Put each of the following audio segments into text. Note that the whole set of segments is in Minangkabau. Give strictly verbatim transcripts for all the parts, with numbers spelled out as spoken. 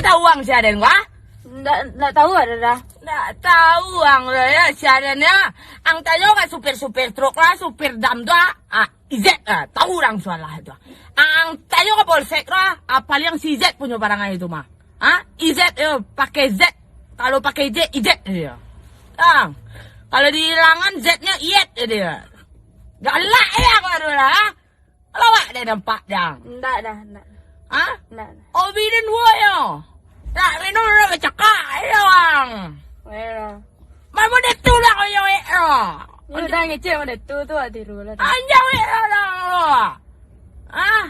tahu ang si Aden ko, ah? Ndak, ndak tahu ado, Da. Ndak tahu ang lo, yo, si Aden, yo. Ang tanyo ka supir-supir truk lah, supir dam tu, ah. Ah, Izet, ah, tahu urang sualah tu. Ang tanyo ka polsek tu, ah, paliang si Izet punyo parangai tu mah. Ah, Izet, yo, pakai Z. Kalau pakai J, Izet, yo. Ang, kalau dihilangan Z-nyo, Iyet, yo. Galak, yo, ang baru lah, ah. Lawak deh nampak dang. Ndak, Da, ndak. Hah? Ndak, Da. Obiden wo yo. Nak minum nak bacakak yo, ang. Ayolah. Main model tu lah kau yo, eh, lo. Yo, Da, ngecek model tu, tu hati lu lah, Da. Anjau, eh, lo, dang, lo. Hah?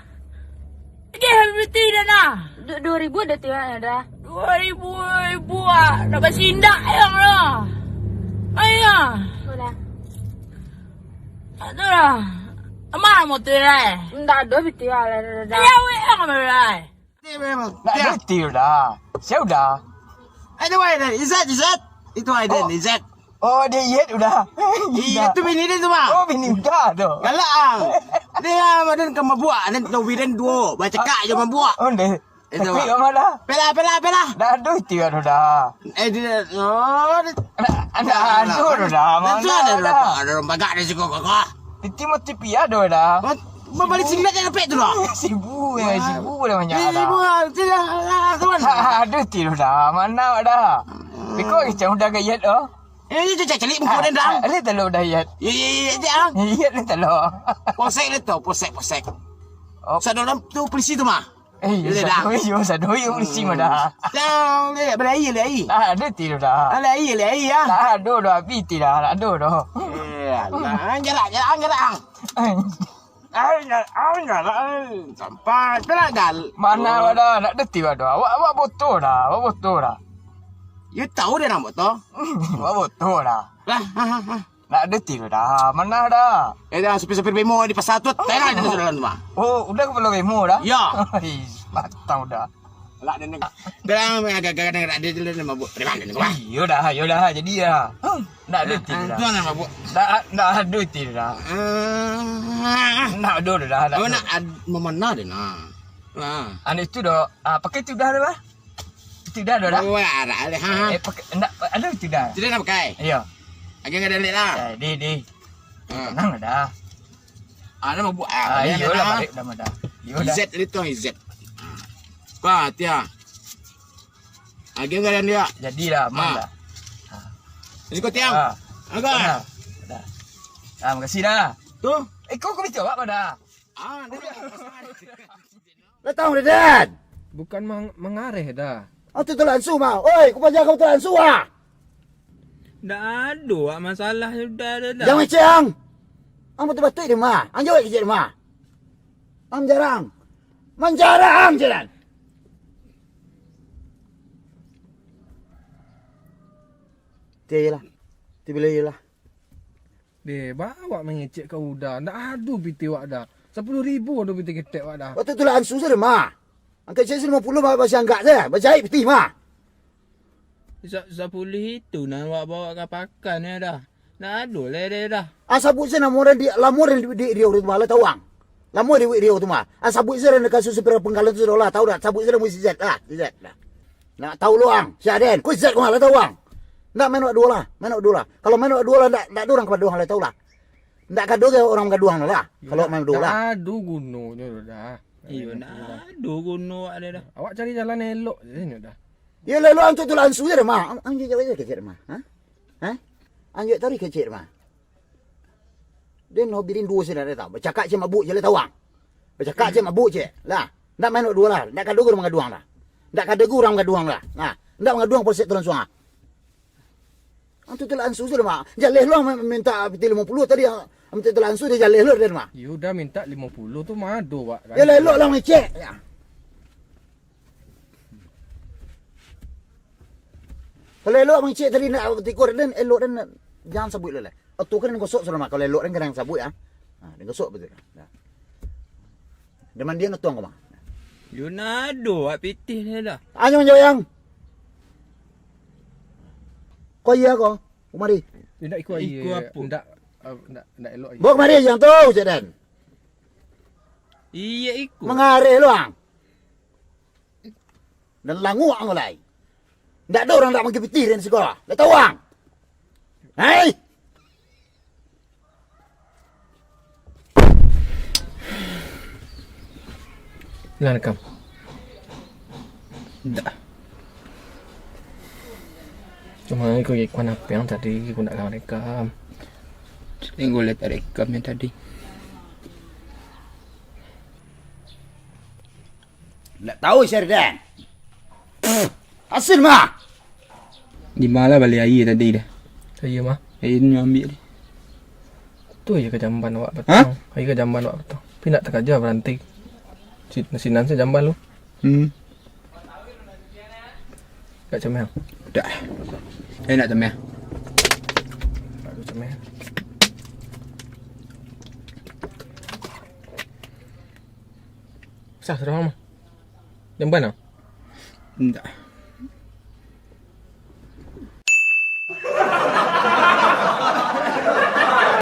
Dia habis dah, nah. Du-, dua ribu ada tiwak, Da. Dua ribu, ribu, ah. Nak basindak, yang lo. Ayo. Udah. Tak ada lah. Amal mau tu, Rai. Ndak ado piti lah, Da. Ya, weh, yang mana, Rai? Nak duit udah. Siapa udah? Itu Aiden, Izat, Izat. Itu Aiden, Oh. Izat. Oh, dia Iyet udah. Iya, tu bini dia tu, Mak. Oh, bini udah tu. Galak, ang. Dia, ah, badan ka mabuak, dan tau bidan duo. Bacakak je mabuak. Oh, deh. Itu, Tapi Mak. Apa dah? Pela, pela, pela. Dah aduh, itu aduh dah. Eh, dia, oh, dia Dah, dah aduh dah. Mana dah? Ada orang bagak di situ, kau. Piti mati pia dah dah. Mat-, Balik singlet dah dapek tu lah. Sibu ya, Wah. sibu dah banyak Ini dah. Sibu lah, tu lah, lah, kawan. Ha, aduh, tilu dah. Mana awak dah? Hmm. Biko kecam udah gayat tu. Eh, itu cak celik muka dia dah. Ah, dia telur dah, Yat. Ya, ya, ya, ya, ah. Yat ni telur. Posek dia tu, posek, posek. Oh. Satu dalam tu polisi tu mah. Eh, Dia dah. satu yo, satu yo polisi mah dah. Dah, boleh, boleh air, boleh air. Ah, ada tilu dah. Boleh air, boleh air, ya. Dah, aduh, dah habis ti dah, aduh dah. Eh, alah, jarak, jarak, jarak. Eh. Ai, nya-, ai, nyalah, ai. Sampai, tu lah gal. Mana awak dah? Nak deti awak dah. Awak, awak botoh dah. Awak botoh dah. You tahu dia nak botoh? Awak botoh dah. Lah, ha, ha, ha. Nak deti dah. Mana dah? Eh, dah, supir-supir bemo di pasar tu, tengah di dalam tu, Bang. Oh, udah kepala bemo dah? Ya. Ih, matang dah. Lah, dia ni. Dah, agak-agak dia, dia, dia mabuk. Preman dia ni, Bang. Iyo dah, iyo dah, jadi dah. Huh, nak ada Ah, ti ah, dah. Tuan nak mabuk. Nak, nak ada ti dah. Ah. Nak ada dah, nak Oh, ada. nak ad-, memanah dia, nah. Nah. Anu itu dah, ah, pakai tu dah, dah, bah? Itu dah, dah, dah. Oh, arak alih, ha, ha. Eh, pakai, nak, ada itu dah. Tidak nak pakai? Iya. Agak ada lek lah. Eh, di, di. Ha. Tenang dah. Ah, nak mabuk, ah, Ah, dia iyolah, nak, ah. balik dah, dah. Iyolah. Izet tadi tu, Izet. Kau, Tia. Lagi enggak dia? Jadilah, aman Ah. dah. Siko, Tiang. Ah. Agak. Dah. Dah. Ah, makasih dah. Tu. Eh, kau, kau mesti awak kau dah. Ah, dia. Lah tahu dah, Dan. Bukan mang-, mangareh dah. Ah, tu, tu langsung, mah. Oi, kau paja kau tu langsung, ah. Ndak ado, Wak, masalah sudah ado dah. Jangan cang. Ang batua-batua di ma? Ang jawek kecek di ma? Ang jarang. Manjarang, jalan. Tiyo iyolah. Tiyo bilo iyolah. Deh, ba awak mangecek ka uda. Ndak ado pitih wak dah. Sapuluah ribu ado pitih ketek wak dah. Waktu tu lah ansu sajo, mah. Angkek cek limo puluah ba-, basianggak sajo. Bajaik pitih, mah. Sa-, sapuluah itu nan wak bawa ka pakan yo dah. Ndak ado lai deh dah. Ah, sabuik sajo namo urang di, lamo urang di, di, di urang tu mah, lah tahu ang. Lamo di, di urang tu mah. Ah, sabuik sajo nan kasus Supir Pangkalan tu sudah lah, tahu dah. Sabuik sajo namo si Zet lah, si Zet lah. Nak tahu lo ang, si Aden. Ko Zet ko mah, lah tahu ang. Ndak main wak duo lah, main wak duo lah. Kalau main wak duo lah, ndak, ndak ado urang ka gaduang, lah tahu lah. Ndak ka ado urang ka gaduang lah, kalau main duo lah. Ndak ado gunonyo dah. Iyo, ndak ado guno wak deh dah. Awak cari jalan elok je sini dah. Yo, lalu antuk tu langsung je dah, mah. Ang-, anjek jawek je kecek mah. Ha? Ha? Anjek tadi kecek mah. Den hobi rindu sini dah tahu. Bacakak cek mabuk je lah tahu ang. Bacakak cek mabuk cek. Lah, ndak main wak duo lah. Ndak ka ado urang manggaduang lah. Ndak ka ado urang manggaduang lah. Nah, ndak manggaduang polsek tu langsung ah. Antu tu langsung sudah, mah. Jaleh lo minta pitih limo puluah tadi, ah, minta tu langsung dia jaleh lo, Den, mah. Ya udah, minta limo puluah tu mah ado, Wak, kan? Ya, elok lah mangecek. Ya. Kalau elok mangecek tadi nak tikur, Den, elok, Den, jangan sabuik lo lah. Oto kan gosok sudah, mah. Kalau elok, Den, kadang sabuik, ah. Ha, Den gosok betul. Nah. Dia mandian oto ang ko, mah. Yo nado, wak pitih ni dah. Anyo manjawab yang. Ko iya ko. Kumari. Indak iko aia. Iko apo? Ndak, ah, ndak, ndak elok aia. Bawa kumari yang tu, Cik Dan. Iya, iko. Mangareh lo ang. Dan languak ang lai. Ndak ado urang ndak manggi pitih den siko. Ndak tahu ang. Hei! Lah rekam. Ndak. Cuma iko ikuan H P yang tadi, iko ndak lah rekam. Tinggal lihat rekam yang tadi. Ndak tahu, Syaridan. Hasil mah. Di mana bali aia tadi dah? Aia mah. Aia nyo ambiak deh. Tu aia ka jamban awak patang. Hah? Aia ka jamban awak patang. Tapi ndak takaja baranti. Si-, sinan se jamban lu. Hmm. Ndak cameh. Dah. Eh, ndak cameh. Ndak cameh. Sah, sudah mah. Jamban ah? Ndak.